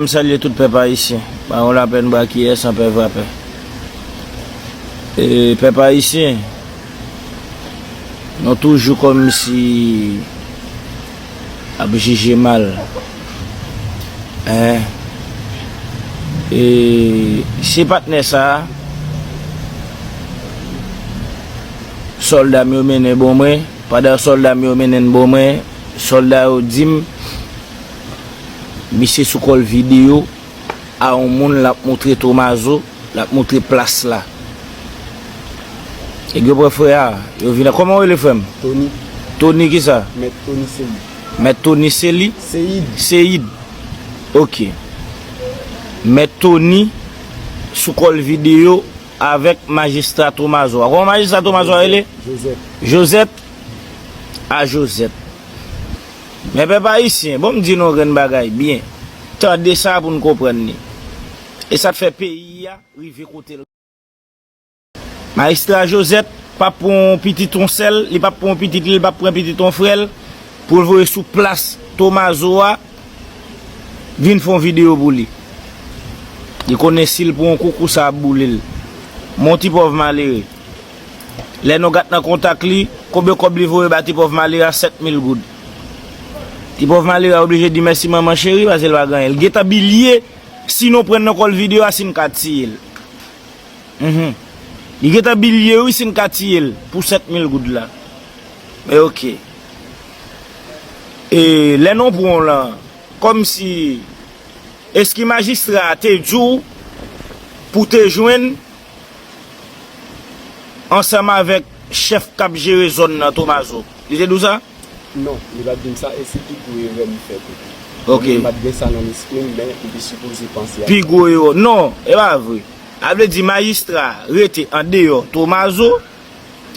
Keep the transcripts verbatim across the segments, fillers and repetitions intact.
M salye tout pèp ayisyen. Pa yon lapèn brakiyè san pè vrapè. E, pèp ayisyen, nou toujou kòmsi ap jije mal. Hein? E se patnè sa a, sòlda m yo mennen bon mwen. Pandan sòlda m yo mennen n bon mwen, sòlda yo di m, misye sou kòl videyo a yon moun l ap moutre Tomazo, l ap moutre plas la. Nèg yo pran frè a, yo vin. Kòman w rele frè m? Tony. Tony kisa? Mèt Tony Seli. Mèt Tony Seli? Seyid. Seyid. Ok. Mèt Tony sou kòl videyo avèk majistra Tomazo a. Kòman majistra Tomazo a rele? Josette. Josette. A Josette. Men pèp ayisyen, bon m di nou yon grenn bagay byen. Tande sa pou n konprann li. E sa k fè peyi a rive kote l. Majistra Josette p ap pran yon pitit yon sè l, li p ap pran yon pitit li, li p ap pran pitit yon frè l, pou l voye sou plas Tomazo a, vin fè yon videyo pou li. Li konnen si l pran yon koukou sa ap boule l. Men yon ti pòv malere. Lè nou gad nan kontak li, konbyen kòb li voye ba ti pòv malere a? Sèt mil goud. Ti pòv malere a oblije di mèsi manman cheri, paske l pa gen anyen. L gentan bilye si nou pran nan kòl videyo a, si n ka tiye l. Mhm. Li gentan bilye wi, si n ka tiye l pou sèt mil goud la. Men ok. E lè nou pran w lan, kòmsi, èske majistra a te di w pou te jwenn ansanm avèk chèf k ap jere zòn nan, Tomazo? Li te di w sa? Non, li pa t di m sa, e se pi gwo erè m fè tou. Ok. Mwen, m pa t gen sa nan lespri m, men m te sipoze panse a sa. Pi gwo erè. Non, e pa vre. A vle di majistra rete andeyò Tomazo,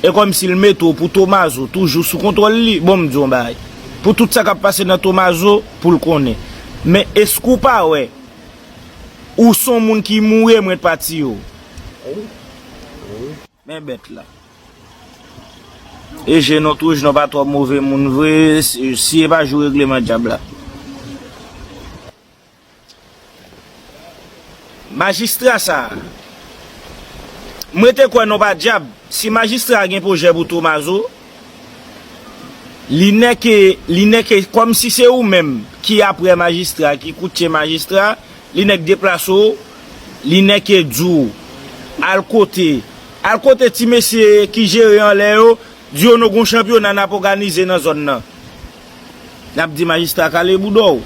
e kòmsi l mete w pou Tomazo toujou sou kontwòl li. Bon, m di w yon bagay. Pou tout sa k ap pase nan Tomazo, pou l konnen. Men èske w pa wè, ou s on moun ki mouri e mwen t pati yo? Wi. Wi. Men bèt la. E je nou touj, nou pa twò move moun vre, si, si e pa jou regleman dyab la. Majistra sa a, mwen te kwè nou pa dyab. Si majistra a gen pwojè pou Tomazo, li nèke, li nèke kòmsi se ou menm ki aprè majistra, ki koutje majistra, li nèk deplase w, li nèke di w, al kote, al kote ti mesye ki jere anlè yo, di yo nou gon chanpyona n ap òganize nan zòn nan. N ap di majistra kale bouda w.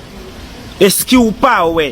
Èske w pa wè